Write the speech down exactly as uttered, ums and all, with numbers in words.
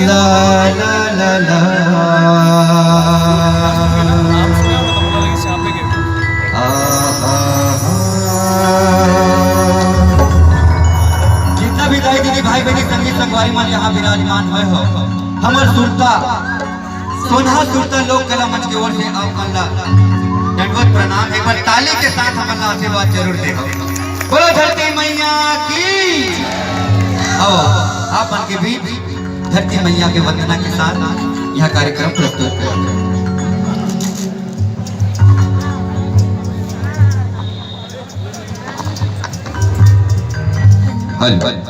ला, ला, ला, ला। जितना भी दाई दीदी भाई बहनी संगी संगवारी मन यहाँ विराजमान हुए हो, हमर सुरता सोनहा सुरता लोक कला मंच के ओर से आप मन ला दंडवत प्रणाम। एक बार ताली के साथ हमन ला आशीर्वाद जरूर दे। बोलो धरती मैया की। आओ, आप मन के बीच धरती मैया के वंदना के साथ यह कार्यक्रम प्रस्तुत किया। हेलो।